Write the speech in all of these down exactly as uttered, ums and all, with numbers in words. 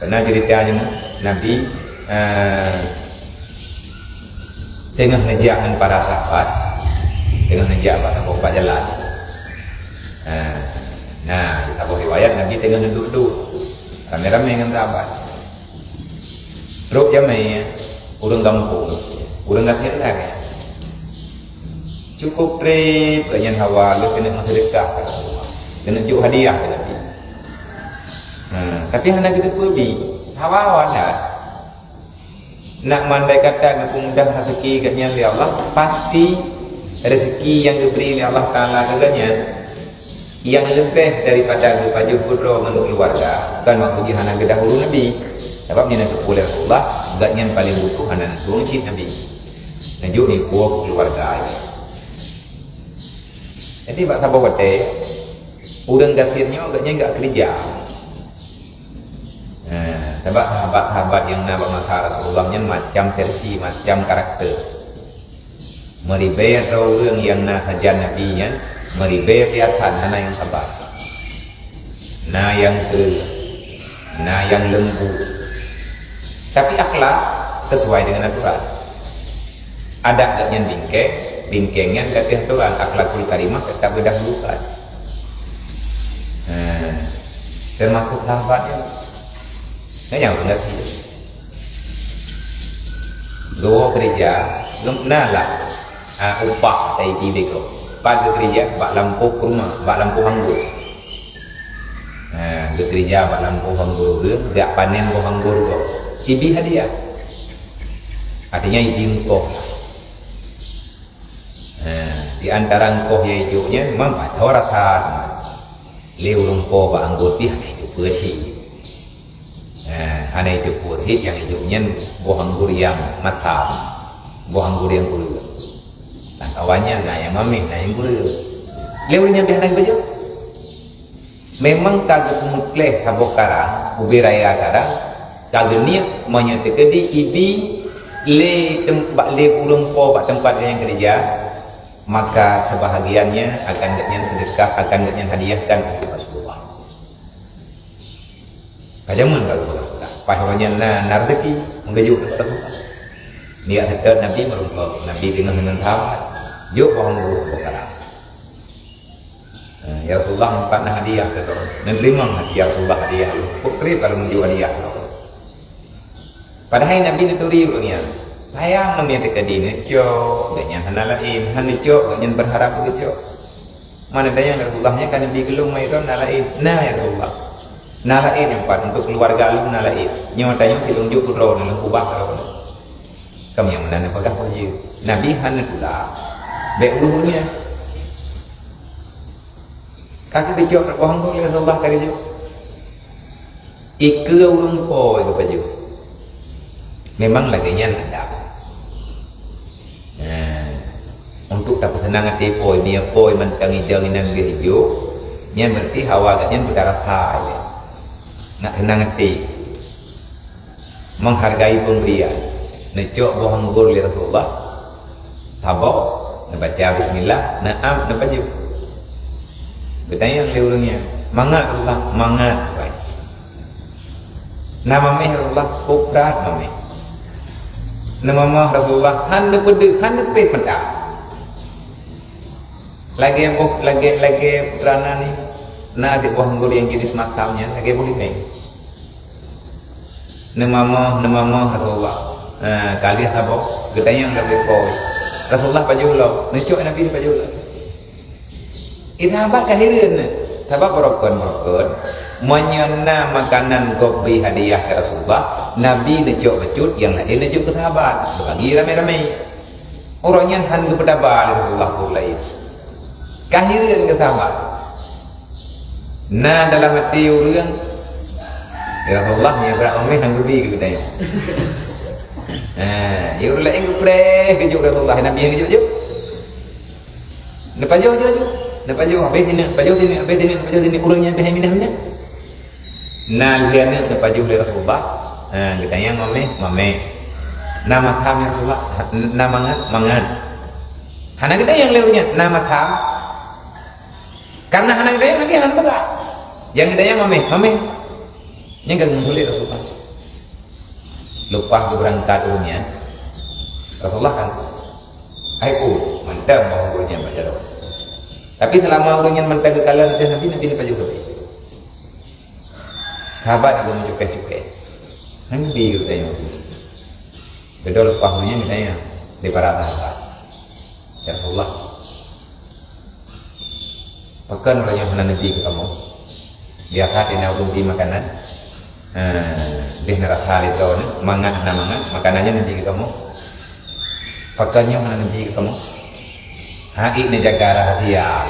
Karena cerita nyoe, Nabi, eh, teungoh neujak ngon para sahabat, teungoh neujak bak saboh bak jalan. Eh, nah, di saboh riwayat Nabi teungoh neuduek-duek ramé-ramé ngon sahabat. Trok jamé ureuëng gampông, ureuëng gasien lagée. Cukup treb gobnyan hawa lé keuneuk meuseudeukah keu Rasulullah, keuneuk jok hadiah keu Nabi. Ha, tapi hana geuteupeue bi, hawa-hawa that. Nak mandai kata geupeumudah rezeki gobnyan lé Allah, pasti rezeki nyang geubri lé Allah Taala keu gobnyan nyang leubeh daripada geupajoh keudroe ngon keuluwarga, kon maksud jih hana geudahulu Nabi. Sabab nyan teupeue lé Rasulullah, gobnyan paleng butuh hana neutueng cit Nabi. Neujok nibak keuluwarga jih. Jadi bak saboh watée, ureuëng gasien nyoe gobnyan gak keureuja. Eh, sabab sahabat-sahabat nyang na bak masa Rasulullah nyan macam versi, macam karakter. Meuribée droe ureuëng nyang na sajan Nabi nyan, meuribée piatan, hana nyang sabar. Na nyang kreueh, na nyang leumbut. Tapi akhlak sesuai dengan aturan. Adat gobnyan bingkeng, bingkeng nyan ka teuh aturan, akhlakul karimah teutap geudahulukan. Nah, teumasuk sahabat nyan. Nah, nyang beuneuti. Geuwoe keureuja, geuh na lah, ah, upah dari diri gob. Pat geukeureuja bak lampôh kurma, bak lampôh anggô. Ha, geukeureuja bak lampôh anggô geuh, geujak panen boh anggô gob. Ibi hadiah. Artinya ibi eungkoh. Ha, di antara eungkoh nyang ijok nyan memang pajoh rasa teuma. Lé ureuëng po bak anggô pih hana ijok peue si. Ha, hana ijok peue si nyang ijok nyan boh anggô nyang masam, boh anggô nyang kureueng. Lam kawan nyan na nyang mamèh, na nyang kureueng. Lé ureuëng nyan pih hana geupajoh. Memang ka geupeumeukleh saboh karang, ubé raya karang, ka geuniet meunyoe teukeudi ibi lé tem-, bak lé ureuëng po bak teumpat gobnyan keureuja, maka seubahagiannya akan gobnyan seudeukah, akan gobnyan hadiahkan keu Rasulullah. Ka jameun ka geupeugah, pas uroe nyan na, na rezeki, meugeujok keu Rasulullah. Nibak seutôt Nabi meureumpok, Nabi deungoe ngon sahabat, jok boh anggô boh karang. Eh, "Ya Rasulullah, meupat na hadiah keu droe." Neuteurimong, "Ya Rasulullah, hadiah lôn." Peue kreueh ka lôn jok hadiah keu droe. Padahai Nabi neuturi ureuëng nyan. Sayang, meunyoe teukeudi neucok, gobnyan hana laén. Hana neucok, gobnyan beurharap geucok. Mana dayang, "Ya Rasulullah, nyan ka Nabi geulong, mai droe na laén." "Na, ya Rasulullah. Na laén nyang pat, untuk keuluwarga lôn na laén. Nyoe tanyoe silôn jok keu droe, lôn keubah keu droe." Ka meunan neupeugah peue jeuet. Nabi hana neutulak. Bék ureuëng nyan. Ka geujok boh anggô lé Rasulullah ka geujok. Ikeue ureuëng po geupajoh. Memang lagée nyan adab. Nah, untuk tapeuseunang até po, meunyoe po mantong idong inan lheueh ijok, nyan berarti hawa gobnyan beutarasa lé. Nak seunang até. Menghargai pemberian. Neucok boh anggô lé Rasulullah, saboh, neubaca bismillah, neuam, neupajoh. Geutanyong lé ureuëng nyan, "Mangat Rasulullah?" "Mangat." Na mamèh Rasulullah? "Kok brat mamèh." Neumamah Rasulullah, hana peudeuh, hana pet mata. Lagée boh, lagée, lagée putra na ni, na di boh anggô nyang jeunèh masam nyan, lagée boh limeng. Neumamah, neumamah Rasulullah. Ha, ka lheueh saboh, geutanyong lagée po. Rasulullah pajoh lom, neucok Nabi pajoh lom. Di sahabat ka hireuen, sabab beurukon-beurukon, meunyoe na makanan gob bri hadiah keu Rasulullah, Nabi neucok bacut, nyang laén neucok keu sahabat, geubagi ramé-ramé. Uroe nyan hán geupeudaba lé Rasulullah ureuëng laén. Ka hireuen keu sahabat. Na dalam até ureuëng, "Ya Rasulullah, nyang brat mamèh hán geubi keu geutanyoe." Ha, ya ureuëng laén geupreh geujok Rasulullah, Nabi nyang geujok-jok. Neupajoh, joh, joh. Neupajoh, habéh sineuk, pajoh sineuk, habéh sineuk, pajoh sineuk. Ureuëng nyan pih minah-minah. Na lheueh aneuk neupajoh lé Rasulullah. Ha, geutanyong mamèh, mamèh. Na masam ya Rasulullah, na mangat, mangat. Hana geutanyong lé ureuëng nyan, na masam. Karena hana geutanyong lagi hana peugah. Nyang geutanyong mamèh, mamèh. Nyan ka geumubuet lé Rasulullah. Leupah geubeurangkat ureuëng nyan, Rasulullah kan, "Hai pu, mantong boh ureuëng nyan bak jaroe." Tapi seulama ureuëng nyan mantong geukalon ateueh Nabi, Nabi neupajoh sabe. Sahabat geuh meucukeh-cukeh. Nabi geutanyong. Beudôh leupah ureuëng nyan geutanyong lé para sahabat, "Ya Rasulullah, pakon uroe nyoe hana neubi keu kamoe? Biasa teuh na ureuëng bi makanan, eh, deh na rasa lé droeneuh, mangat hana mangat, makanan nyan neubi keu kamoe. Pakon nyoe hana neubi keu kamoe?" Hai, neujaga rahasia.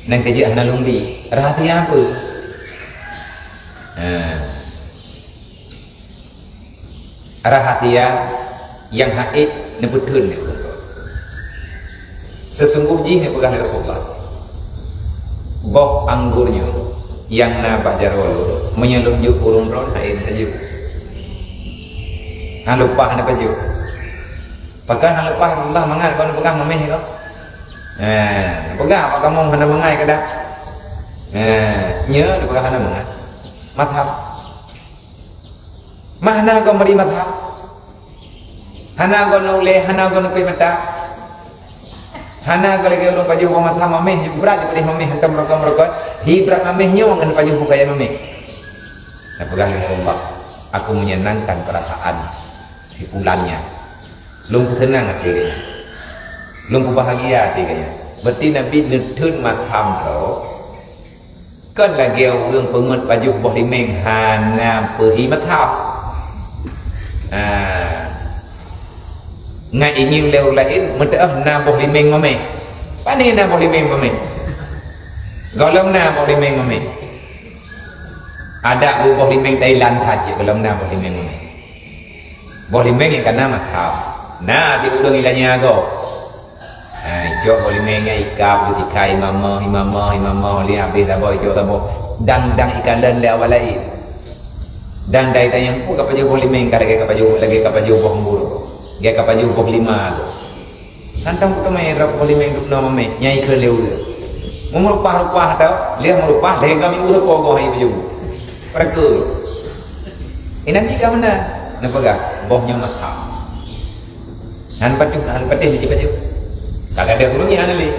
Nyan keuh jeuet hana lôn bi. Rahasia peue? Eh. Rahasia nyang ha'ék neupeutheun lé ulôn. Seusunggoh jih neupeugah lé Rasulullah, boh anggô nyoe nyang na bak jaroe lôn, meunyoe lôn jok ureuëng droe ha'ék neupajoh. Hana leupah neupajoh. Pakon hana leupah Rasulullah mangat kon neupeugah mamèh kah? Eh, neupeugah apa kamoe hana mangat keudah? Eh, nyoe neupeugah hana mangat. Mazhab. Mah hana goe meuri mazhab. Hana goe na ulèe, hana goe neupéh mata. Hana goe lagèe ureuëng pajoh boh mazhab mamèh, brat dipeudeh mamèh hantom meurokot-meurokot. Hi brat mamèh nyoe ngon pajoh bukai mamèh. Neupeugah lé Rasulullah, "Aku menyenangkan perasaan si pulan nyan. Lôn peuseunang até geuh nyan. Lôn peubahagia até geuh nyan." Berarti Nabi neutheun mazhab droe. Kon lagèe ureuëng peungeut pajoh boh limeng hana peuhi mazhab. Ha. Ngat inyi ulèe ureuëng laén meuteuoh na boh limeng mamèh. Pane na boh limeng mamèh? Gohlom na boh limeng mamèh. Adak boh limeng Thailand that jih gohlom na boh limeng mamèh. Boh limeng nyang ka na mazhab. Na di ureuëng ilanya goe. Ha, icok boh limeng nyan ikab di tika imamah, imamah, imamah, lé habéh saboh icok saboh. Dang-dang ikalon lé awak laén. Dang dai-dai nyang peue ka pajoh boh limeng ka lagèe ka pajoh, lagèe ka pajoh boh anggô. Lagèe ka pajoh boh lima tu. Hantom peuteumé rab boh limeng dum na mamèh, nyang ikheun lé ureuëng. Meurupah-rupah tau, lé meurupah lé gam ureuëng pogoh hai pajoh. Peureukeue. Inan jih ka meunan. Neupeugah, boh nyoe mazhab. Hana pajoh, hana patéh meujipajoh. Ka gadôh ureuëng nyang hana lé.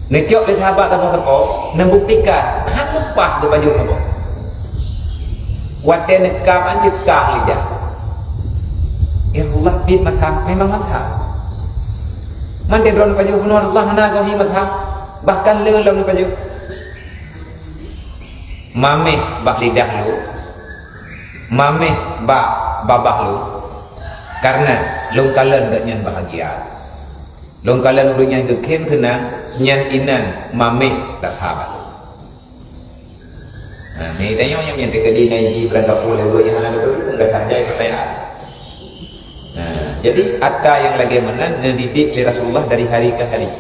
Neucok lé sahabat saboh-saboh, neubuktikan, hana leupah geupajoh saboh. Watèe neukab, an ceukat lijah. Ya Allah, biet mazhab, memang mazhab. Man teuh droeneuh pajoh bunoe Allah hana gohi mazhab, bahkan le lom neupajoh. Mamèh bak lidah lôn, mamèh bak babah lôn, kareuna lôn kalon gobnyan bahagia. Lôn kalon ureuëng nyang geukhém seunang, nyan inan mamèh rasa bak lôn. Nah, meutanyoe nyang, nyang teukeudi na jih barang gapo lé ureuëng nyang hana beutôi, pun gata jai pertanyaan. Nah, jadi atra nyang lagèe meunan neudidik lé Rasulullah dari hari ke hari.